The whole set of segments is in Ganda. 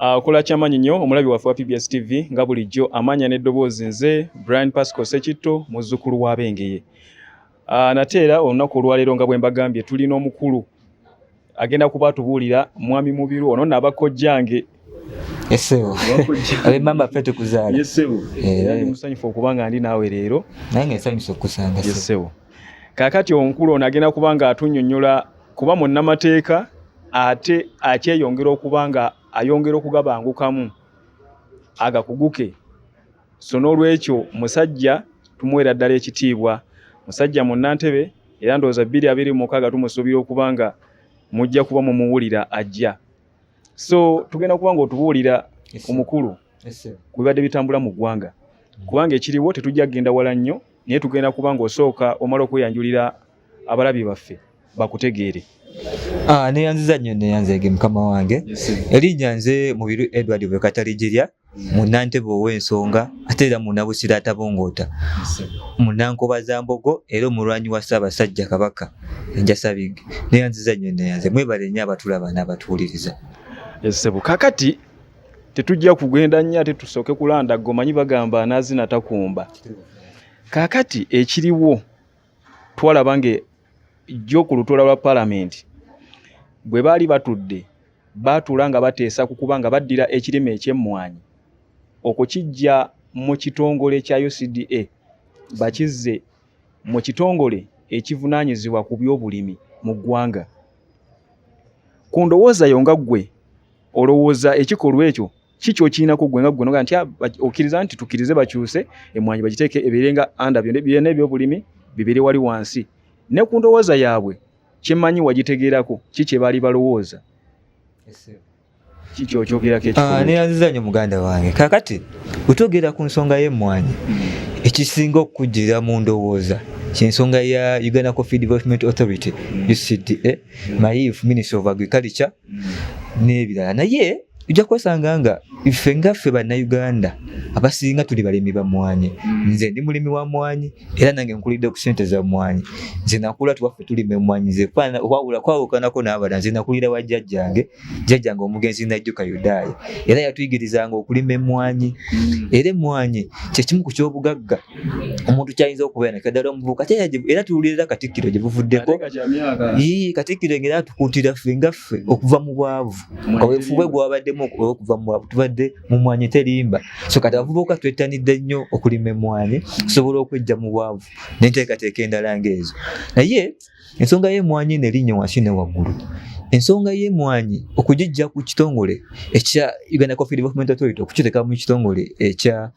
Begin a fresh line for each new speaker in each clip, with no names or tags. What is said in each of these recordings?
Okola kyamaanyi nnyo, omulabi waffe wa PBS TV. Nga bulijjo, amanya n'eddoboozi nze Brian Pascal Sekitto, muzzukulu w'Abengeye. Nate era olunaku olwaleero, nga bwe mbagambye, tulina omukulu agenda kuba atubuulira, Mwami Mubiru. Ono nno abakojjange.
Essebo, abemmamba ffe tukuzaala.
Yes ssebo. Era ndi musanyufu okuba nga ndi naawe leero.
Naye nga ensanyusa okukusanga.
Yes ssebo. Kaakati omukulu ono agenda kuba nga atunnyonnyola, kuba munnamateeka ate akyeyongera okuba nga ayongera okugabangukamu agakuguke. So n'olwekyo musajja tumuweera ddala ekitiibwa, musajja munnantebe, era ndowooza 2026 tumusuubira okuba nga mujja kuba mumuwulira ajja. So tugenda kuba nga otubuulira, omukulu, ku bibadde bitambula mu ggwanga, kubanga ekiriwo tetujja kugenda wala nnyo, naye tugenda kuba nga osooka omala okweyanjulira abalabi baffe bakutegeere.
Ah, neyanziza nnyo, neyanzeege mukama wange. Erinnya nze Mubiru Edward Bwekataligirya, munnantebe ow'ensonga, ate era munnabusiro atabongoota, munnankoba za mbogo, era omulwanyi wa Ssaabasajja Kabaka enjasabige. Neyanziza nnyo, neyanze, mwebale nnyo abatulaba n'abatuwuliriza.
Essebo, kakati tetujja kugenda nnyo, ate tusooke kulanda gomanyi bagamba anaazina takumba. Kaakati ekiriwo, twalaba nga jjo ku lutuula lwa Paalamenti bwe baali batudde, baatuula nga bateesa ku kuba nga baddira ekirime eky'emmwanyi okukijja mu kitongole kya UCDA bakizze mu kitongole ekivunaanyizibwa ku byobulimi mu ggwanga. Ku ndowooza yo, nga ggwe olowooza ekikolwa ekyo ki kyokirinako ggwe nga ggwe noga nti okkiriza nti tukkirize bakyuse emmwanyi bagiteeke ebeere nga under byonna ebyobulimi bibeere wali wansi, ne ku ndowooza yaabwe kyemmanyi wagitegeerako, ki kye baali balowooza, ki kyokyogerako ekikolwa?
Neyanziza nnyo muganda wange. Kakati bwe ku nsonga y'emmwanyi, ekisinga okukujjira mu ndowooza kyensonga ya Uganda Coffee Development Authority, UCDA, MAIF, Ministry of Agriculture n'ebirala. Naye ojja kwesanga nga ffe nga ffe Bannayuganda abasinga tuli balimi ba mmwanyi. Nze ndi mulimi wa mmwanyi, era nange nkulidde ku ssente za mmwanyi. Nze nakula tuwaffe tulima emmwanyi. Nze wabula kwawukanako n'abalala, nze nakulira wa jjajjange, jjajjange omugenzi Najjuka Yudaaya, era yatuyigirizanga okulima emmwanyi. Era emmwanyi kyekimu ku kyobugagga omuntu kyayinza okubeera nakyo, ddala omuvubuka. Era tuwulirira Katikkiro gye buvuddeko.
Ate nga kya myaka.
Ii, Katikkiro engeri atukuutira ffe nga ffe okuva mu bwavu, kaweefube gwabaddemu okuva mu bwavu, tubadde mu mwanyi terimba. So kati abavubuka twettanidde nnyo okulima emmwanyi tusobola okwejja mu bwavu n'enteekateeka endala ng'ezo. Naye ensonga y'emmwanyi eno erinnya wansi ne waggulu. Ensonga y'emmwanyi okugijja ku kitongole ekya Uganda Coffee Development Authority okukiteeka mu kitongole ekya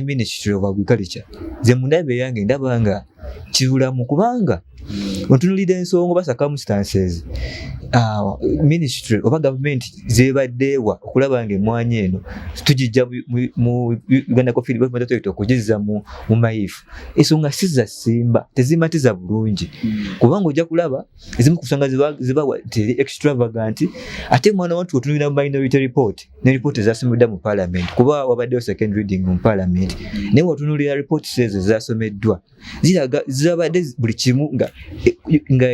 Ministry of Agriculture, nze mu ndaba eyange ndaba nga kibulamu, kubanga otunulira ensonga oba circumstances ministry oba gavumenti zebaddeewa okulaba nga emmwanyi eno tugijja mu Uganda Coffee Development Authority okugizza mu MAIF. Ensonga si za ssimba, tezimatiza bulungi, kubanga ojja kulaba ezimu ku nsonga zibawa nti eri extravagant. Ate mwana wantu, otunulira mu minority report ne report ezasomeddwa mu Parliament, kuba wabaddeyo second reading mu Parliament, naye wotunulira reports ezo ezasomeddwa ziraga zirabadde buli kimu nga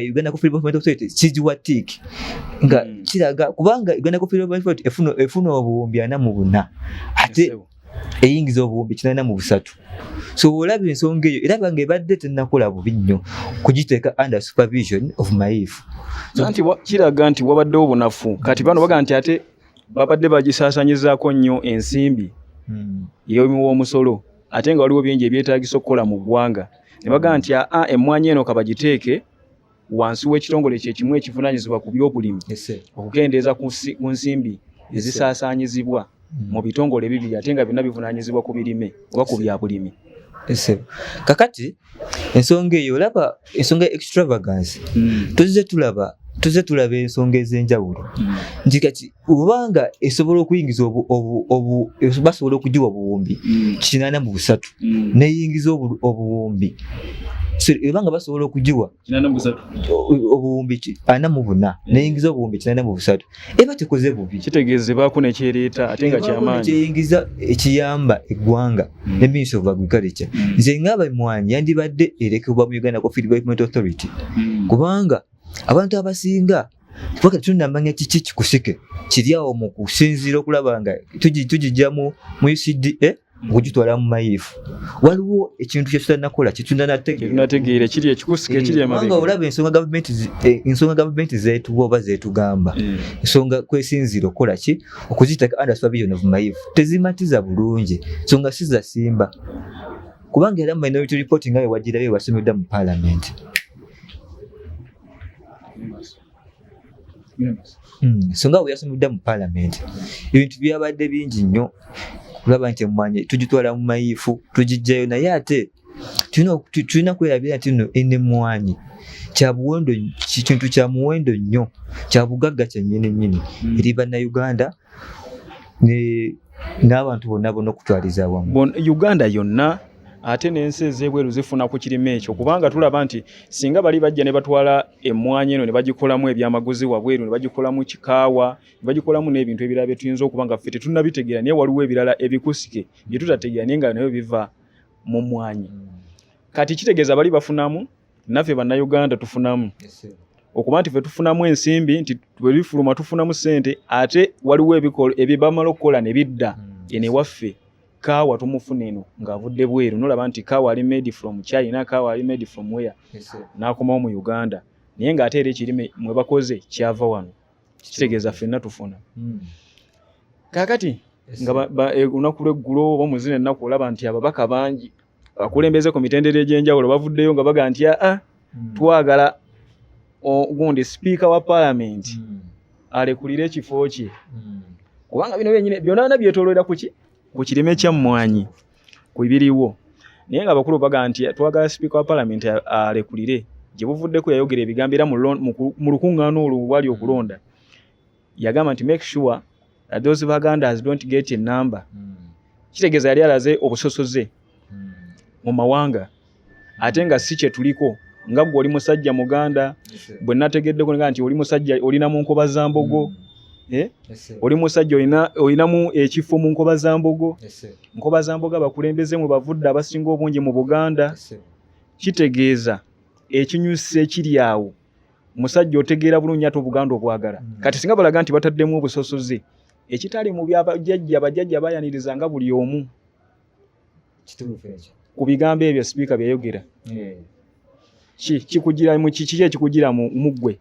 Uganda Coffee Development Authority kigiwa tick nga kiraga, kubanga Uganda Coffee Development Authority efuna obuwumbi 44, ate eyingiza obuwumbi 83. So olaba ensonga eyo eraba nga ebadde tennakola bubi nnyo kugiteeka under supervision of MAIF.
Anti kiraga nti wabaddewo obunafu. Kati bano bagamba nti ate babadde bagisaasanyizaako nnyo ensimbi ey'omuwa omusolo, ate nga waliwo bingi ebyetaagisa okukola mu ggwanga, ne bagamba nti aa, emmwanyi eno kabagiteeke wansi w'ekitongole kye kimu ekivunaanyizibwa ku byobulimi okukendeeza ku nsimbi ezisaasaanyizibwa mu bitongole bibiri, ate nga byonna bivunaanyizibwa ku birime oba ku bya bulimi.
Ese. Kakati ensonga eyo, olaba ensonga ya extravagance, tuzze tulaba ensonga ez'enjawulo nti kati obanga esobola okuyingiza basobola okugiwa obuwumbi 83 neyingiza obuwumbi, so ebanga basobola okugiwa
83.
Obuwumbi 44 neyingiza obuwumbi 83, eba tekoze bubi.
Kitegeeza nekyereeta ate nga kyamaanyi.
Kyeyingiza ekiyamba eggwanga ne Ministry of Agriculture. Nze ngaba emwanyi yandibadde erekebwa mu Uganda Coffee Development Authority, kubanga abantu abasinga Kubanga tetunnamanya kiki kikusike kiri awo mu kusinziira okulaba nga tugijja mu UCDA okugitwala mu MAIF. Waliwo ekintu kye tutanakola, kye
tunategeera ekiri ekikusike ekiri emabega.
Kubanga olaba ensonga gavumenti zeetuwa oba zeetugamba, ensonga kwesinziira okukola ki, okuziteeka under supervision of MAIF tezimatiza bulungi, ensonga si za simba. Kubanga era minority report nga wewagirayo wasomeddwa mu parliament. So nga weyasomeddwa mu parliament, ebintu byabadde bingi nnyo kulaba nti emmwanyi tugitwala mu MAIF tugijjayo, naye ate tulina kwerabira nti nno eno emmwanyi kintu kya muwendo nnyo, kya bugagga kyennyini nnyini eri Bannayuganda n'abantu bonna bonna okutwaliza awamu.
Uganda yonna ate n'ensi ez'ebweru zifuna ku kirime ekyo, kubanga tulaba nti singa bali bajja ne batwala emmwanyi eno ne bagikolamu ebyamaguzi wabweru, ne bagikolamu kikaawa, ne bagikolamu n'ebintu ebirala bye tuyinza okuba nga ffe tetunnabitegeera, naye waliwo ebirala ebikusike bye tutategeera naye nga nabyo biva mu mmwanyi. Kati kitegeeza bali bafunamu, naffe Bannayuganda tufunamu. Okuba nti ffe tufunamu ensimbi, nti bwe bifuluma tufunamu ssente, ate waliwo ebibamala okukola ne bidda eno ewaffe. Kaawa tumufuna eno ng'avudde bweru, n'olaba nti kaawa ali made from China, kaawa ali made from where, n'akomawo mu Uganda, naye ng'ate era ekirime mwe bakoze kyava wano, kitegeeza ffenna tufuna. Kaakati nga olunaku lw'eggulo oba mu zino ennaku olaba nti ababaka bangi abakulembeze ku mitendera egy'enjawulo bavuddeyo nga baga nti aa twagala gundi sipiika wa paalamenti alekulire ekifo kye, kubanga bino byennyini byonna byetooloolera ku ki, ku kirime kya mmwanyi ku biriwo. Naye nga abakulu baga nti twagala sipiika wa paalamenti alekulire. Gye buvuddeko yayogera ebigambo era mu lukuŋŋaana olwo bwali okulonda yagamba nti make sure that those Bagandas don't get a number. Kitegeeza yali alaze obusosoze mu mawanga, ate nga si kye tuliko. Nga ggwe oli musajja Muganda, bwe nategeddeko nga nti oli musajja olina mu nkoba za mbogo, oli musajja olinamu ekifo mu nkoba za mbogo, nkoba za mbogo abakulembeze mwe bavudde abasinga obungi mu Buganda. Kitegeeza ekinyusi ekiri awo, musajja otegeera bulungi ate Obuganda obwagala. Kati singa balaga nti bataddemu obusosoze ekitali mu byabajjajja, bajjajja bayaniriza nga buli omu ku bigambo ebyo sipiika byeyogera, kikugira mu kiki ekikugira mu ggwe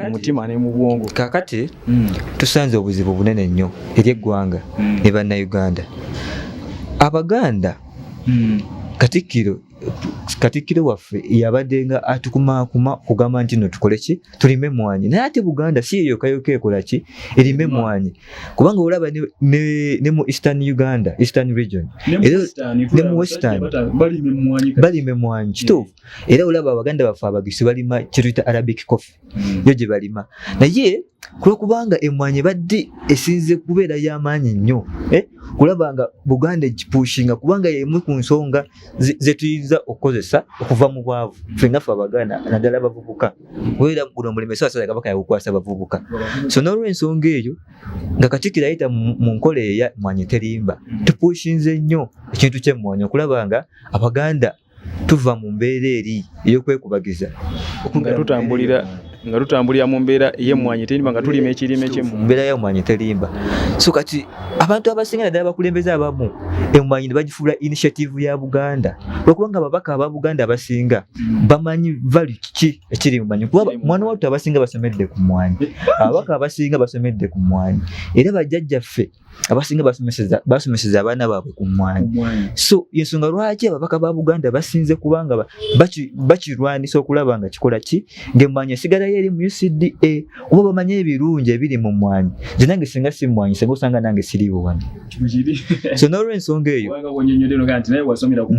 mu mutima ne mu bwongo?
Kaakati tusanze obuzibu bunene nnyo eri eggwanga ne Bannayuganda. Abaganda, Katikkiro waffe yabadde nga atukumaakuma kugamba nti no tukole ki, tulime emmwanyi, naye ate Buganda si yeyo yokka ekola ki, erime emmwanyi, kubanga olaba ne mu Eastern Uganda, Eastern region, ne mu Western balima emmwanyi, kituufu. Era olaba abaganda baffe Abagisu balima kye tuyita Arabic coffee, yo gye balima, naye kulwokubanga emmwanyi ebadde esinze kubeera y'amaanyi nnyo, kulaba nga Buganda egipushinga, kubanga y'emu ku nsonga ze tuyinza okukozesa okuva mu bwavu ffenna ffe Abaganda, naddala abavubuka, kubeera guno omulimu Ssaabasajja Kabaka yagukwasa abavubuka. So n'olwensonga eyo nga Katikkiro ayita mu nkola eya Mmwanyi Terimba, tupushinze nnyo ekintu ky'emmwanyi okulaba nga Abaganda tuva mu mbeera eri ey'okwekubagiza
nga tutambulira mu mbeera ey'emmwanyi terimba, nga tulima ekirime ky'emmwanyi.
Mbeera y'emmwanyi terimba. So kati abantu abasinga naddala abakulembeze abamu emmwanyi ne bagifuula initiative ya Buganda, olwokubanga ababaka aba Buganda abasinga bamanyi value kiki ekiri mu mwanyi, kuba mwana wattu abasinga basomedde ku mmwanyi, ababaka abasinga basomedde ku mmwanyi, era bajjajjaffe abasinga basomeseza abaana baabwe ku mmwanyi. So ensonga lwaki ababaka ba Buganda basinze kubanga bakirwanisa okulaba nga kikola ki, ng'emmwanyi esigalayo eri mu UCDA, oba bamanye ebirungi ebiri mu mmwanyi. Nze nange singa si mmwanyi, singa osanga nange siriiwo wano. So n'olwensonga eyo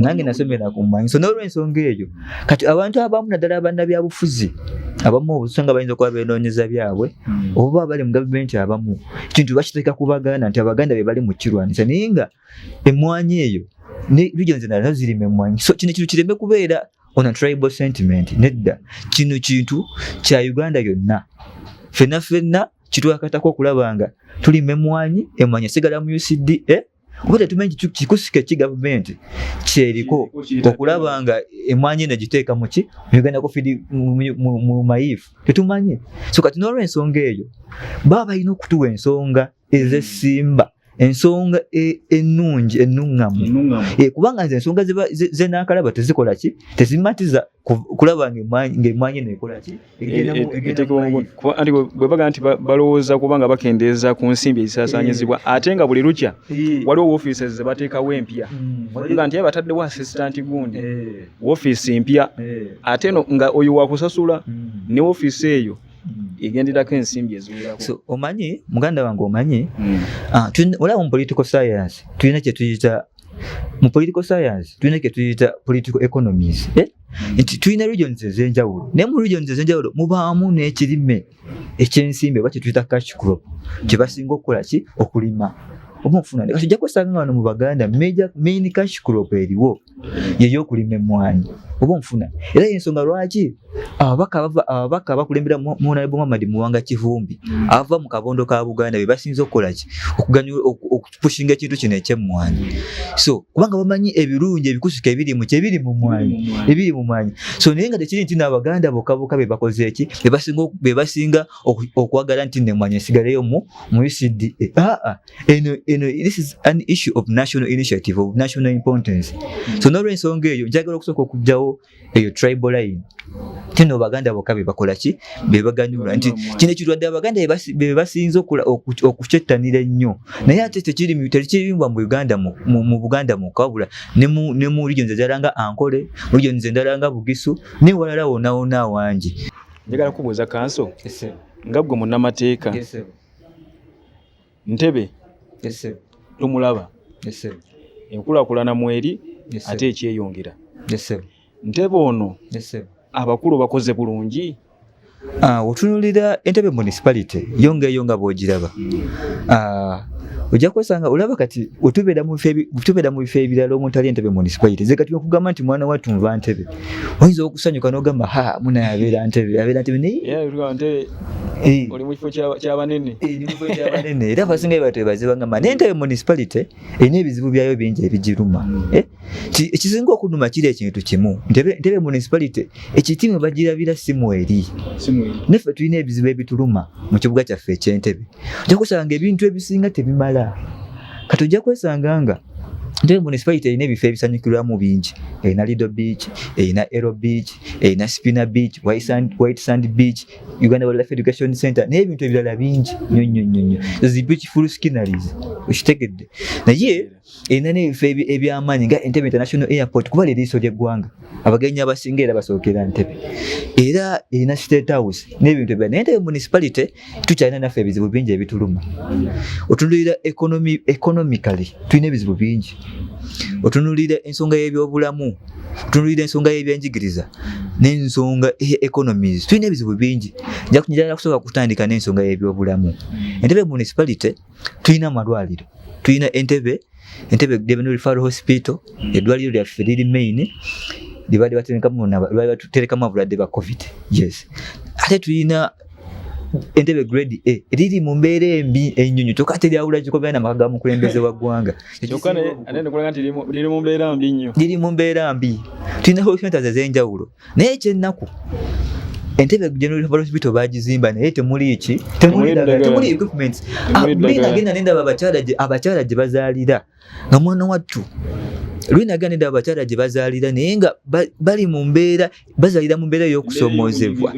nange nasomera ku mmwanyi. So n'olwensonga eyo kati abantu abamu naddala bannabyabufuzi abamu obusanga bayinza okuba beenoonyeza byabwe, oba bali mu gavumenti abamu ekintu bakiteeka ku Baganda nti Abaganda be bali mu kirwanisa, naye nga emmwanyi eyo ne regions endala nazo zirima emmwanyi. So kino kintu kireme kubeera on a tribal sentiment, nedda, kino kintu kya Uganda yonna, ffenna ffenna kitwakatako okulaba nga tulima emmwanyi, emmwanyi esigala mu UCDA. Oba tetumanyi kikusike ki gavumenti kyeriko okulaba nga emwanyi eno giteeka muki Uganda Coffee mu mayifu, tetumanyi. So kati n'olwensonga eyo baba balina okutuwa ensonga ez'essimba, ensonga ennungi, ennuŋŋamu, kubanga nze ensonga zenakalaba tezikola ki, tezimatiza kulaba ng'emmwanyi eno ekola ki.
Anti bwe baga nti balowooza kubanga bakendeeza ku nsimbi ezisaasaanyizibwa, ate nga buli lukya waliwo woofiisi ze bateekawo empya, nga nti bataddewo assistant gundi, woofiisi mpya, ate no nga oyo wakusasula ne woofiisi eyo egenderako ensimbi eziwerako.
So omanyi, muganda wange, omanyi, olaba mu political science tulina kyetuyita, mu political science tulina kyetuyita political economies, eh? Nti tulina regions ez'enjawulo, naye mu regions ez'enjawulo mubaamu n'ekirime ekyensimbi oba kyetuyita cash crop kyebasinga okukola ki, okulima oba okufuna. Kati ojja kwesanga wano mu Baganda major main cash crop eriwo yeyokulima emmwanyi, oba onfuna. Era yensonga lwaki ababaka abakulembera mu Honorable Muhammad Muwanga Kivumbi ava mu kabondo ka Buganda be basinze okukola ki, okupushinga ekintu kino ekyemmwanyi. So kubanga bamanyi ebirungi ebikusika ebiri mu kyebiri mu mmwanyi, ebiri mu mmwanyi. So naye nga tekiri nti n'Abaganda bokka bokka be bakoze eki, be basinga okwagala nti nemmwanyi esigaleyo mu UCDA. Aa, eno this is an issue of national initiative, of national importance. So n'olwensonga eyo njagala okusooka okuggyawo eyo tribal line tino Baganda bokka be bakola ki, be baganyulwa, nti kino ekirwadde Abaganda be basinze okukyettanira ennyo. Naye ate tekirimbwa mu Uganda, mu Buganda mwokka, wabula ne mu regions endala nga Ankole, mu regions endala nga Bugisu newalala wonna wonna awangi.
Njagala kubuuza kanso, nga ggwe munnamateeka, Ntebe tumulaba enkulaakulana mweri ate ekyeyongera. Ntebe ono abakulu bakoze bulungi?
Otunulira Entebe Municipality yo ngaeyo nga bw'ogiraba, ojja kwesanga olaba kati wetubeera mu bifo ebirala omuntu ali Entebe Municipality. Ze kati okugamba nti mwana wattu nva Ntebe, oyinza okusanyuka n'ogamba, ha, muna abeera Ntebe, abeera Ntebe,
naye oli mu kifo kyabanene.
Kyabanene, era abasinga batwebaze bagamba, naye Entebe Municipality erina ebizibu byayo bingi ebigiruma. Ekisinga okunuma kiri ekintu kimu, Ntebe Municipality ekitimu bagirabira simu eri, naffe tulina ebizibu ebituluma mu kibuga kyaffe eky'Entebe. Ojja kusanga ebintu ebisinga tebimala. Kati ojja kwesanga nga Entebe Municipality erina ebifo ebisanyukirwamu bingi, erina Lido Beach, erina Ero Beach, erina Spina Beach, White Sand Beach, Uganda Wildlife Education Center n'ebintu ebirala bingi nnyo nnyo nnyo nnyo, zi beautiful sceneries, okitegedde. Naye erina n'ebifo ebyamaanyi nga Entebbe International Airport, kuba lyeriiso ly'eggwanga, abagenyi abasinga era basookera Ntebe, era erina State House n'ebintu ebirala. Naye Entebbe Municipality tukyalina naffe ebizibu bingi ebituluma. Otunulira economically tulina ebizibu bingi, otunulira ensonga y'ebyobulamu, otunulira ensonga y'ebyenjigiriza n'ensonga economies, tulina ebizibu bingi. Njagala kusooka kutandika n'ensonga y'ebyobulamu. Entebbe Municipality tulina amalwaliro, tulina Entebbe General Referral Hospital, eddwaliro lyaffe liri main libadde baterekamu abalwadde ba COVID, yes. Ate tulina Entebbe Grade A eriri mu mbeera embi ennyonyo, kyokka teryawula kikomera n'amaka ga mukulembeze wa ggwanga.
Liri mu mbeera mbi nnyo.
Liri mu mbeera mbi. Tulina health centers ez'enjawulo, naye ekyennaku Entebbe General Referral Hospital bagizimba naye temuli ki, temuli equipments. Luli nagenda nendaba abakyala gye bazaalira, nga mwana wattu luli nagenda nendaba abakyala gye bazaalira, naye nga bali mu mbeera, bazaalira mu mbeera ey'okusomoozebwa.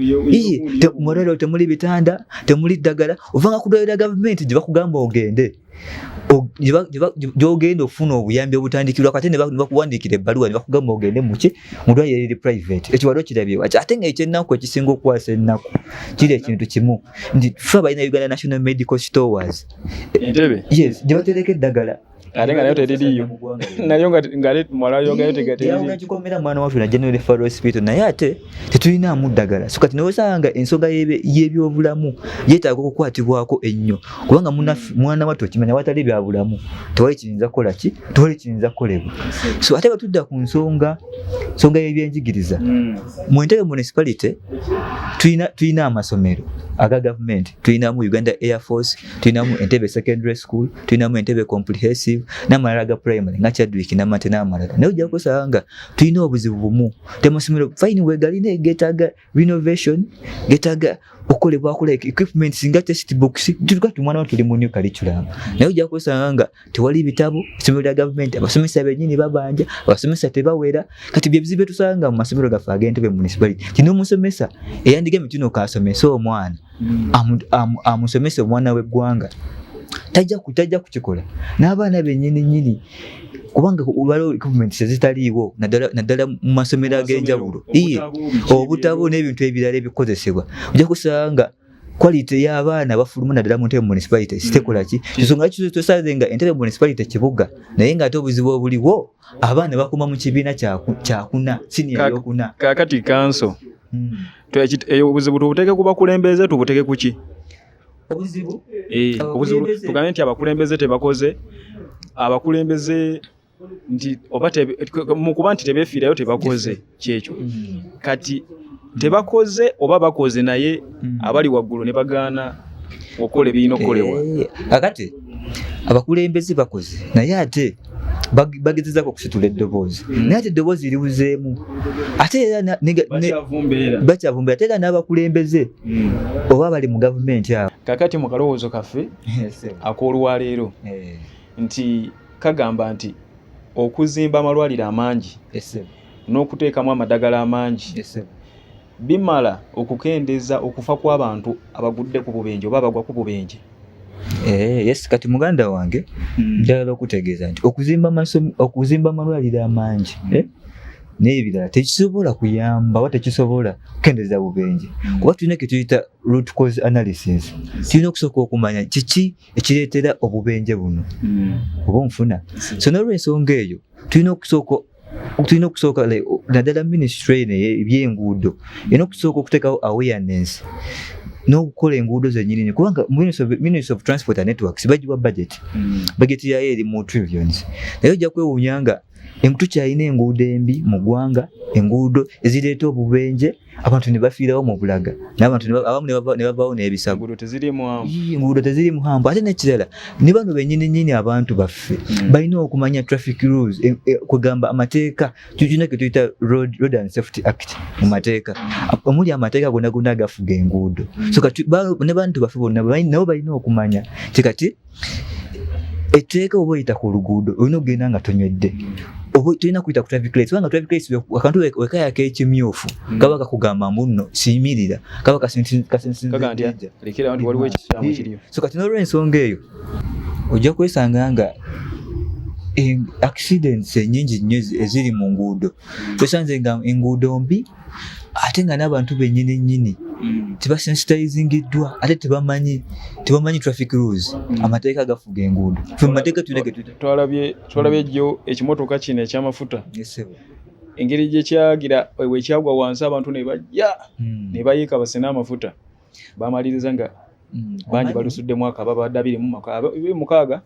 Mulwaliro temuli bitanda, temuli ddagala. Ovanga ku ddwaliro lya gavumenti gye bakugamba ogende, gyogenda okufuna obuyambi obutandikirwa, kate ne bakuwandiikira ebbaluwa ne bakugamba ogende muki, mu ddwaliro eriri private. Ekyo wali okirabye waki? Ate nga ekyennaku ekisinga okukwasa ennaku kiri ekintu kimu, nti ffe abalina Uganda National Medical Stores.
Entebe.
Yes, gye batereka eddagala.
Ate nga nayo teririyo, nayo nga malwaliro gayo tegateririyo.
Kikomera mwana waffe na General Referral Hospital, naye ate tetulinaamu ddagala. So kati newosanga ensonga y'ebyobulamu yeetaaga okukwatibwako ennyo, kubanga mwana wattu okimanya watali byabulamu tewali kiyinza kukola ki, tewali kiyinza kukolebwa. So ate bwe ku nsonga y'ebyenjigiriza, mu Entebbe Municipality tulina amasomero aga gavumenti, tulinamu Uganda Air Force, tulinamu Entebbe Secondary School, tulinamu Entebbe Comprehensive. 5, n'amalala ga primary nga Chadwick, Namate n'amalala. Naye ojja kusanga nga tulina obuzibu bumu. Temasomero fine wegalina, getaaga renovation, getaaga okukolebwako like equipment nga text books. Tutuka tumwana tuli mu new curriculum, naye ojja kusanga nga tewali bitabo. Essomero lya gavumenti, abasomesa bennyini babanja, abasomesa tebawera. Kati bye bizibu byetusanga mu masomero gaffe ag'Entebe Municipality. Kino omusomesa eyandiga emituno kasomese omwana, amusomese omwana w'eggwanga, tajja kukikola. N'abaana bennyini nnyini, kubanga waliwo equipment ezitaliiwo, naddala mu masomero ag'enjawulo, obutabo n'ebintu ebirala ebikozesebwa. Ojja kusanga quality y'abaana bafuluma, naddala mu Entebbe Municipality, sitekola ki ensonga ki tusanze nga Entebbe Municipality kibuga, naye ng'ate obuzibu obuliwo, abaana bakoma mu kibiina kyakuna, siniya yokuna.
Kaakati kanso, obuzibu tubuteeke ku bakulembeze, tubuteeke ku ki?
Obuzibu
Obuzibu tugambe nti abakulembeze tebakoze, abakulembeze nti oba mu kuba nti tebeefiirayo, tebakoze kyekyo. Kati tebakoze oba bakoze, naye abali waggulu ne bagaana okukola ebirina okukolebwa.
Kakati abakulembeze bakoze, naye ate bagezezaako okusitula eddoboozi, naye ate eddoboozi libuzeemu. Ate era bakyavumbeera. Ate era n'abakulembeze oba abali mu gavumenti abo.
Kakati mu kalowoozo kaffe ak'olwaleero nti kagamba nti okuzimba amalwaliro amangi n'okuteekamu amadagala amangi bimala okukendeeza okufa kw'abantu abagudde ku bubenje oba abagwa ku bubenje?
Yes, kati muganda wange, njagala okutegeeza nti okuzimba amalwaliro amangi n'ebirala tekisobola kuyamba oba tekisobola kukendeeza bubenje, kuba tulina ke tuyita root cause analysis. Tulina okusooka okumanya kiki ekireetera obubenje buno, oba onfuna? So n'olwensonga eyo tulina okusooka like, naddala ministry eno ebyenguudo erina okusooka okuteekawo awareness n'okukola enguudo zennyini, kubanga Ministry of Transport and Networks bagiwa budget, budget yayo eri mu trillions, naye ojja kwewuunya nga tukyalina enguudo embi mu ggwanga, enguudo ezireeta obubenje, abantu ne bafiirawo mu bulaga, n'abantu abamu ne bavaawo n'ebisago.
Enguudo tezirimu amu.
Ii, enguudo teziri muhambo. Ate n'ekirala, ne bano bennyini nnyini abantu baffe balina okumanya traffic rules, kwegamba amateeka. Tulina ke tuyita Road and Safety Act, mu mateeka omuli amateeka gonna gonna agafuga enguudo. So kati ne bantu baffe bonna nabo balina okumanya ti kati etteeka oba oyita ku luguudo olina okugenda nga tonywedde, oba tolina kuyita ku traffic lights, kubanga traffic lights akantu wekayaka ekimyufu kaba kakugamba mbu nno siyimirira, kaba kasensinze
Kaga nti
danger.
Lekera nti waliwo ekikyamu kiriyo.
So kati n'olwensonga eyo ojja kwesanga nga accidents ennyingi nnyo eziri mu nguudo, twesanze nga enguudo mbi, ate nga n'abantu bennyini nnyini tebasensitizingiddwa, ate tebamanyi traffic rules, amateeka agafuga enguudo. Fe mu mateeka tulina ge tuyita
Twalabye jjo ekimotoka kino ekyamafuta,
Yes, sir.
engeri gye kyagira wekyagwa wansi, abantu ne bajja ne bayiika basena amafuta, bamaliriza nga bangi balusuddemu akaba badde 26.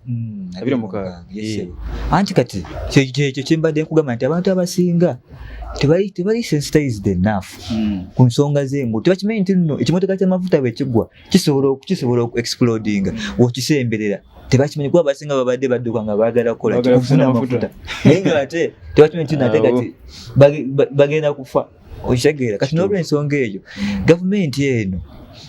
26.
Yes, sir. Anti kati kyekyo kyembadde nkugamba nti abantu abasinga tebali sensitized enough ku nsonga z'enguudo. Tebakimanyi nti nno ekimotoka ky'amafuta bwe kigwa kisobola oku explodinga w'okisemberera. Tebakimanyi, kuba abasinga babadde badduka nga baagala kukola ki?
Baagala
kufuna
kufuna amafuta.
amafuta, naye nga ate tebakimanyi nti nno ate
Awo.
kati bagenda kufa, okitegeera? Kati n'olwensonga eyo gavumenti eno,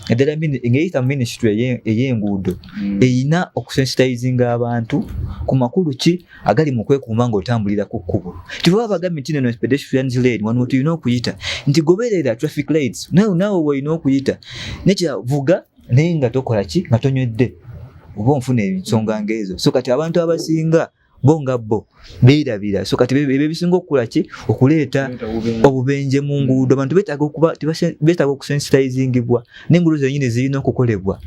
naddala ng'eyita ministry ey'enguudo, erina okusensitizinga abantu ku makulu ki agali mu kwekuuma ng'otambulira ku kkubo. Tibaba bagambye nti neno pedestrians lane, wano tulina okuyita, nti goberera traffic lights, naawe weolina okuyita, nekira vuga naye nga tokola ki, nga tonywedde, oba onfuna ensonga ng'ezo. So kati abantu abasinga bo nga bo beerabira. So kati ebyo ebisinga okukola ki, okuleeta obubenje mu nguudo. Abantu beetaaga okuba beetaaga okusensitizingibwa, n'enguudo zennyini zirina okukolebwa.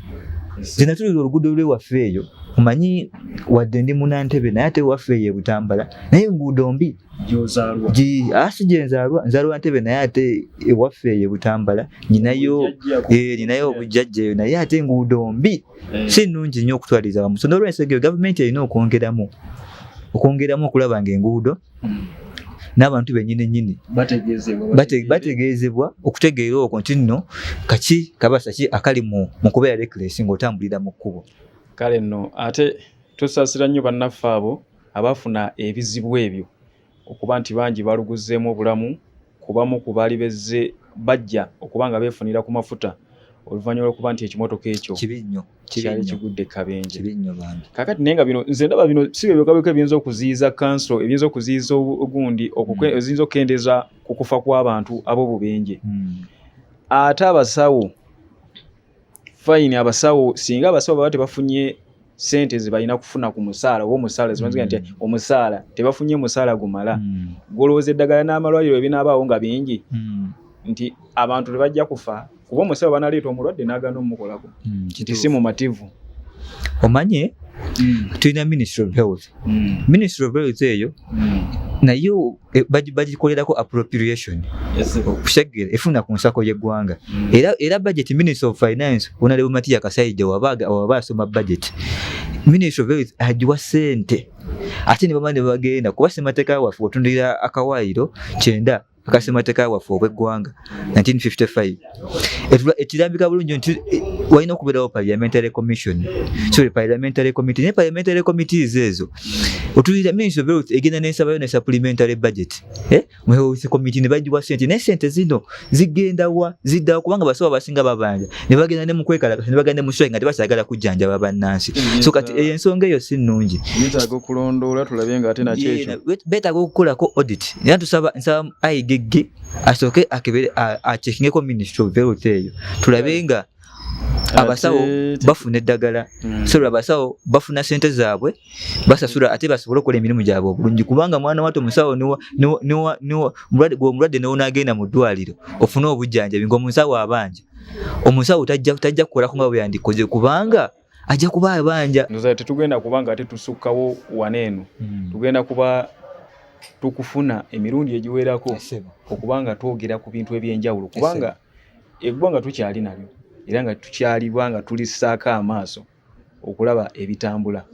Zinatulira oluguudo lwewaffe eyo, omanyi wadde ndi munantebe, naye ate waffe eyo ebutambala, naye enguudo mbi.
Gyozaalwa?
Asi gye nzaalwa, nzaalwa Ntebe, naye ate ewaffe eyo ebutambala nyinayo
Obujjajja.
Ninayo obujjajja eyo, naye ate enguudo mbi, si nnungi nnyo okutwaliza wamu. So n'olwensonga eyo gavumenti erina okwongeramu okulaba nga enguudo n'abantu bennyini nnyini
bategeezebwa,
bategeezebwa okutegeera okwo nti nno kaki kabasa ki akali mu kubeera reckless ng'otambulira mu kkubo.
Kale nno ate tusaasira nnyo bannaffe abo. Abafuna ebizibu ebyo okuba nti bangi baluguzeemu obulamu kubamu ku baali bezze bajja okuba nga beefunira ku mafuta oluvannyuma lw'okuba nti ekimotoka ekyo
Kibi nnyo. Kibi
kyali
nnyo.
kigudde kabenje.
Kibi nnyo bambi.
Kakati naye nga bino nze ndaba bino si bye byokka ebiyinza okuziyiza kanso, ebiyinza okuziyiza ogundi eziyinza okukendeeza ku kufa kw'abantu ab'obubenje. Ate abasawo fayini, abasawo singa abasawo baba tebafunye sente ze balina kufuna ku musaala oba omusaala zimanziga nti omusaala tebafunye musaala gumala, golowooza eddagala n'amalwaliro ebinaabaawo nga bingi nti abantu tebajja kufa, kuba omusawo banaleeta omulwadde n'agaana omukolako nti si mumativu.
Omanye tulina Ministry of Health. Ministry of Health eyo nayo bagikolerako appropriation okutegeera efuna ku nsako y'eggwanga. Era budget, Ministry of Finance, Honorable Matia Kasaija waba asoma budget, Ministry of Health agiwa ssente, ate ne bamala ne bagenda kuba ssemateeka waffe otundira akawaayiro 90 akasemateeka waffe obw'eggwanga 1955 ekirambika bulungi nti walina okubeerawo parliamentary commission, sorry, parliamentary committee. Naye parliamentary committees ezo otulira Ministry of Health egenda n'ensabayo ne supplementary budget mu health committee ne bagiwa sente, naye sente zino zigenda wa, ziddawa? Kubanga basawo abasinga babanja ne bagenda ne mu kwekalakasa ne bagenda mu strike nga tebakyagala kujjanjaba bannansi. So kati eyo ensonga eyo si nnungi.
Yeetaaga okulondoola tulabe nga ate nakyo ekyo.
Beetaaga okukolako audit, era tusaba, nsaba IGG asooke akebere, achekingeko Ministry of Health eyo, tulabe nga abasawo bafuna eddagala, so abasawo bafuna sente zaabwe basasula, ate basobole okukola emirimu gyabwe obulungi, kubanga mwana wattu omusawo gwe omulwadde newonaagenda mu ddwaliro ofune obujjanjabi ng'omusawo abanja, omusawo tajja kukolako nga bwe yandikoze kubanga ajja kuba abanja.
Ndowooza tetugenda kuba nga ate tusukkawo wano eno, tugenda kuba tukufuna emirundi egiwerako okuba nga twogera ku bintu ebyenjawulo, kubanga eggwanga tukyali nalyo era nga tukyalibwa nga tulissaako amaaso okulaba ebitambula.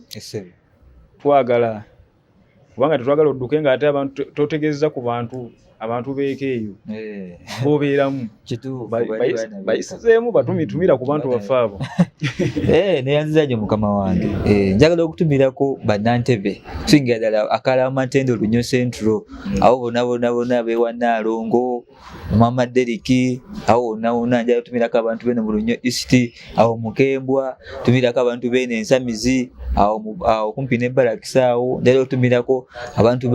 Twagala kubanga tetwagala odduke nga ate abantu totegeeza ku bantu, abantu beeko eyo bobeeramu.
Kituufu, bali baana beeka.
Bayisizeemu batumitumira ku bantu baffe abo.
Neyanziza nnyo mukama wange. Njagala okutumirako bannantebe, kusingira ddala Akalamatendo, Lunyo Central, abo bonna bonna bonna bewa Nnaalongo Mama Deriki, awo wonna wonna. Njagala tumirako abantu bene mu Lunyo East, awo Mukembwa, tumirako abantu bene Ensamizi, awo kumpi ne Barakisa awo. Njagala okutumirako abantu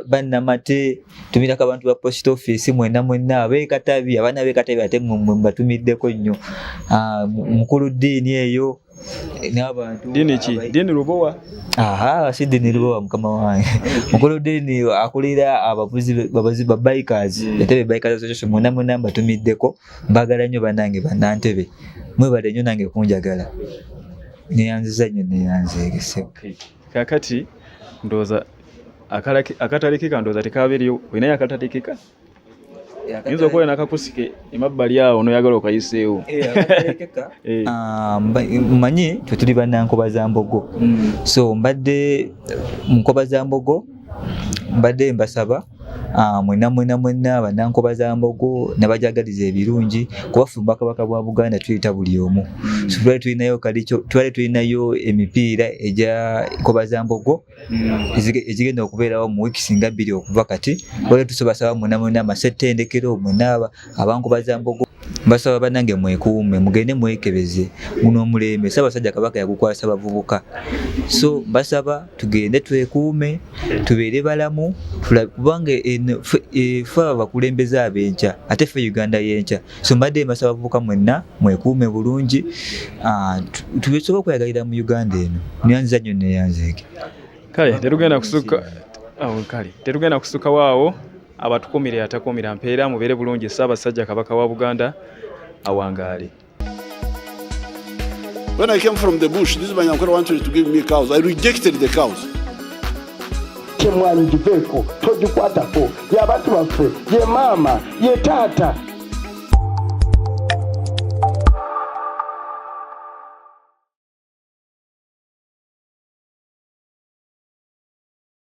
bannamate, tumirako abantu ba post office mwenna mwenna ab'ekatabi, abaana b'ekatabi, ate mmwe mbatumiddeko nnyo. Mukulu ddiini eyo n'abantu
Ddiini ki? Ddiini Lubowa?
Aha, si ddiini Lubowa, mukama wange. Mukulu ddiini akulira abavuzi ba bikers, Entebbe Bikers Association, mwena mwena mbatumiddeko, mbagala nnyo bannange bannantebe, mwebale nnyo nange kunjagala, neyanziza nnyo, neyanzeegese.
Okay. Kakati ndowooza akatalekeka ndowooza tekabeereyo, olinayo akatalekeka? Oyinza okuba nakakusike emabbali awo noyagala okayiseewo.
Ah, mmanyi twe tuli bannankoba za mbogo, so mbadde mu nkoba za mbogo, mbadde mbasaba mwenna mwenna mwenna bannankoba za mbogo nabajagaliza ebirungi, kuba ffe mu Bwakabaka bwa Buganda tuyita buli omu. So twali tulinayo kalikyo, twali tulinayo emipiira egya nkoba za mbogo egigenda okubeerawo mu wiiki singa 2 okuva kati. Waliwo tusabasaba mwenna mwenna amasettendekero mwenna abankoba za mbogo, mbasaba bannange mwekuume, mugende mwekebeze, guno omulembe Ssaabasajja Kabaka yagukwasa bavubuka, so mbasaba tugende twekuume, tubeere balamu, kubanga ffe abakulembeze ab'enkya, ate ffe Uganda y'enkya. So mbadde mbasaba bavubuka mwenna mwekuume bulungi, tusobole okweyagalira mu Uganda eno. Neyanziza nnyo, neyanzeege.
Kale tetugenda kusukka awo, kale tetugenda kusukka waawo. Abatukumire atakumira mpeera, mubeere bulungi. Ssaabasajja Kabaka wa Buganda awangaale.
When I came from the bush, this Banyankore wanted to give me cows. I rejected the cows.
Kyemwanyi giveeko, togikwatako, y'abantu baffe, ye maama, ye taata.